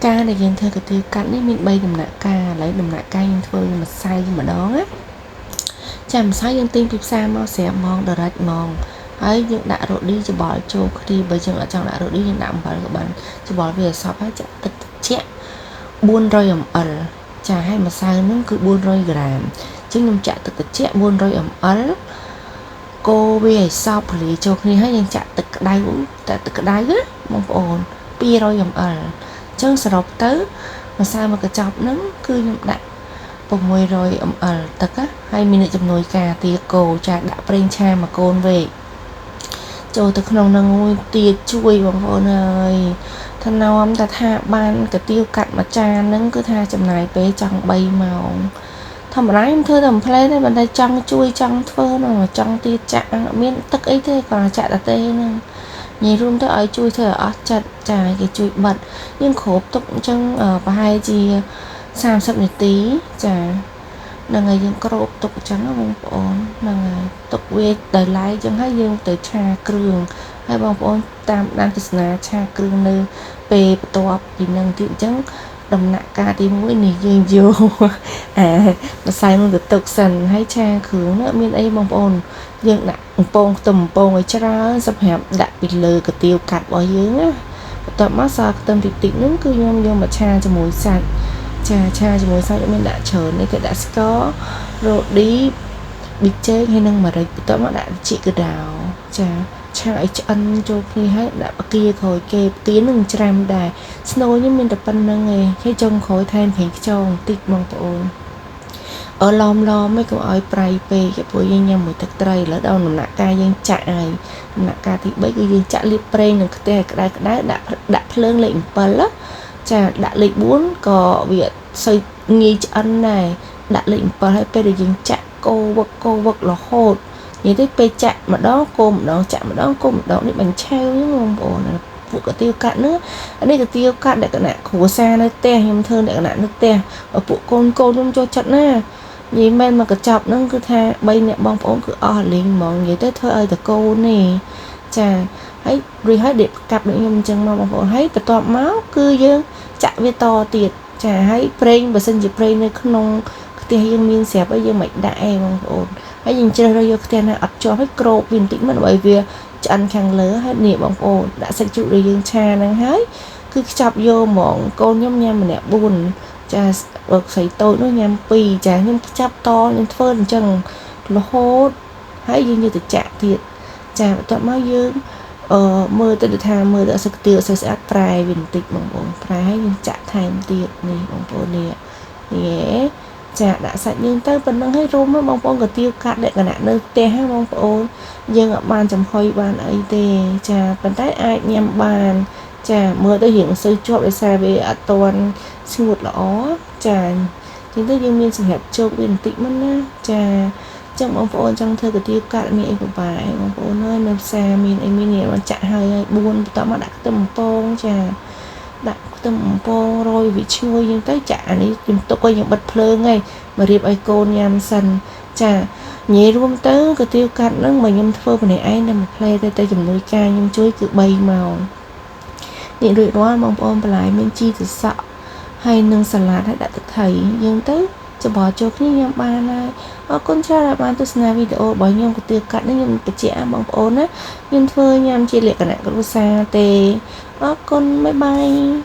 ការដែលយើងធ្វើកាទៀវកាត់នេះមាន3ដំណាក់កាលឥឡូវដំណាក់កាលយើងធ្វើម្សៅម្ដងណាចាម្សៅយើងទិញពីផ្សារមកស្រាប់ហ្មងដរិចហ្មងហើយយើងដាក់រ៉ូឌីច្បល់ចូលគ្នាបើយើងអត់ចង់ដាក់រ៉ូឌីយើងដាក់អំបិលក៏បានច្បល់វាឲ្យសព្វហើយចាក់ទឹកត្រជាក់400 ml ចាហើយម្សៅហ្នឹងគឺ400ក្រាមអញ្ចឹងខ្ញុំចាក់ទឹកត្រជាក់400 ml កូរវាឲ្យសព្វពលាចូលគ្នាហើយយើងចាក់ទឹកក្តៅតែទឹកក្តៅណាបងប្អូន200 ml អញ្ចឹងសរុបទៅម្សៅមួយកញ្ចប់ហ្នឹងគឺខ្ញុំដាក់600 ml ទឹកណាហើយមានអ្នកជំនួយការទាកោចាដាក់ប្រេងឆាមួយកូនវែកចូលទៅក្នុងនឹងមួយទៀតជួយបងប្អូនអើយថានាំតែថាបានកាទៀវកាត់មួយចានហ្នឹងគឺថាចំណាយពេលចង់3ម៉ោងធម្មតាខ្ញុំធ្វើតែមួយផ្លែទេប៉ុន្តែចង់ជួយចង់ធ្វើនោះចង់ទៀតចាក់អត់មានទឹកអីទេគ្រាន់តែចាក់តែទេហ្នឹងនិយាយរួមទៅឲ្យជួយធ្វើឲ្យអស់ចិត្តចាគេជួយបិទយើងគ្របទុកអញ្ចឹងប្រហែលជា30នាទីចាហ្នឹងហើយយើងគ្របទុកអញ្ចឹងណាបងប្អូនហ្នឹងហើយទុកវាដោយឡែកអញ្ចឹងហើយយើងទៅឆាគ្រឿងហើយបងប្អូនតាមដានទស្សនាឆាគ្រឿងនៅពេលបន្ទាប់ពីនឹងទៀតអញ្ចឹងដំណាក់កាលទី1នេះយើងយកអាម្សៅនោះទៅទុកសិនហើយឆាគ្រឿងនោះមានអីបងប្អូនយើងដាក់បំពងខ្ទឹមបំពងឲ្យច្រើនសម្រាប់ដាក់ពីលើកាទៀវកាត់របស់យើងណាបន្ទាប់មកសល់ខ្ទឹមតិចតិចហ្នឹងគឺខ្ញុំយកមកឆាជាមួយសាច់ចាឆាជាមួយសាច់អត់មានដាក់ច្រើននេះគឺដាក់ស្កររ៉ូឌីប៊ីចេងហើយនិងម្រេចបន្ទាប់មកដាក់ជីកដោចាឆាឲ្យឆ្អិនចូលគ្នាហើយដាក់បកាក្រោយគេបកានឹងច្រាំដែរស្នូលខ្ញុំមានតែប៉ុណ្្នឹងឯងហើយចុងក្រោយថែមប្រេងខ្យងបន្តិចបងប្អូនអឺឡមឡមឯងកុំឲ្យប្រៃពេកព្រោះយើងញ៉ាំមួយទឹកត្រីឥឡូវដល់ដំណាក់កាលយើងចាក់ហើយដំណាក់កាលទី3គឺយើងចាក់លាបប្រេងនឹងខ្ទះឲ្យក្តៅក្តៅដាក់ដាក់ភ្លើងលេខ7ណាចាដាក់លេខ4ក៏វាសូវងាយឆ្អិនដែរដាក់លេខ7ហើយពេលដែលយើងចាក់កូរវឹកកូរវឹករហូតនិយាយទៅពេលចាក់ម្ដងគោម្ដងចាក់ម្ដងគោម្ដងនេះបញ្ឆេវហ្នឹងបងប្អូនពួកកាទៀវកាត់ហ្នឹងនេះកាទៀវកាត់លក្ខណៈគ្រួសារនៅផ្ទះខ្ញុំធ្វើលក្ខណៈនៅផ្ទះពួកកូនកូនខ្ញុំចូលចិត្តណានិយាយមែនមកកញ្ចប់ហ្នឹងគឺថា3នាក់បងប្អូនគឺអស់លីងហ្មងនិយាយទៅធ្វើឲ្យតកូននេះចាហើយរួចហើយដេកកាប់ដូចខ្ញុំអញ្ចឹងមកបងប្អូនហើយបន្ទាប់មកគឺយើងចាក់វាតទៀតចាហើយប្រេងបើសិនជាប្រេងនៅក្នុងខ្ទះយើងមានស្រាប់ហើយយើងមិនដាក់ឯងបងប្អូនហើយយើងជ្រើសរើសយកខ្ទះណាអត់ជាប់ហើយគ្របវាបន្តិចមកដើម្បីវាឆ្អិនខាងលើហើយនេះបងប្អូនដាក់សាច់ជ្រូកដែលយើងឆាហ្នឹងហើយគឺខ្ចប់យកហ្មងកូនខ្ញុំញ៉ាំម្នាក់4ចាស្រីតូចនោះញ៉ាំ2ចាខ្ញុំខ្ចប់តខ្ញុំធ្វើអញ្ចឹងរហូតហើយយើងយកទៅចាក់ទៀតចាបន្ទាប់មកយើងអឺមើលទៅដូចថាមើលទៅអត់សូវខ្ទាវអត់សូវស្អាតប្រែវាបន្តិចបងប្អូនប្រែហើយយើងចាក់ថែមទៀតនេះបងប្អូននេះនេះចាដាក់សាច់យើងទៅប៉ុណ្្នឹងហើយរុំបងប្អូនក៏ទៀវកាត់លក្ខណៈនៅផ្ទះហ្នឹងបងប្អូនយើងអត់បានចំហុយបានអីទេចាប៉ុន្តែអាចញ៉ាំបានចាមើលទៅរៀងសូវជាប់ដោយសារវាអត់ទាន់ស្ងួតល្អចាអញ្ចឹងទៅយើងមានសម្រាប់ជោគវាបន្តិចមិនណាចាចឹងបងប្អូនចង់ធ្វើកាទៀវកាត់មានអីពិបាកបងប្អូនអើយនៅផ្សារមានអីមាននេះបានចាក់ហើយហើយ4បន្ទាប់មកដាក់ខ្ទឹមបំពងចាដាក់ខ្ទឹមបំពងរយវាឈ្ងុយយើងទៅចាក់អានេះខ្ញុំទុកឲ្យយើងបិទភ្លើងហើយមករៀបឲ្យកូនញ៉ាំសិនចានិយាយរួមទៅកាទៀវកាត់ហ្នឹងបើខ្ញុំធ្វើម្នាក់ឯងតែមួយផ្លែទៅតែជំនួយការខ្ញុំជួយគឺ3ម៉ោងនេះរួចរាល់បងប្អូនបន្លែមានជីទឹកសក់ហើយនឹងសាឡាត់ហើយដាក់ទឹកថៃយើងទៅច្របល់ចូលគ្នាញ៉ាំបានហើយអរគុណច្រើនដែលបានទស្សនាវីដេអូរបស់ខ្ញុំកាទៀវកាត់នេះខ្ញុំបញ្ជាក់បងប្អូនណាខ្ញុំធ្វើញ៉ាំជាលក្ខណៈគ្រួសារទេអរគុណបាយបាយ។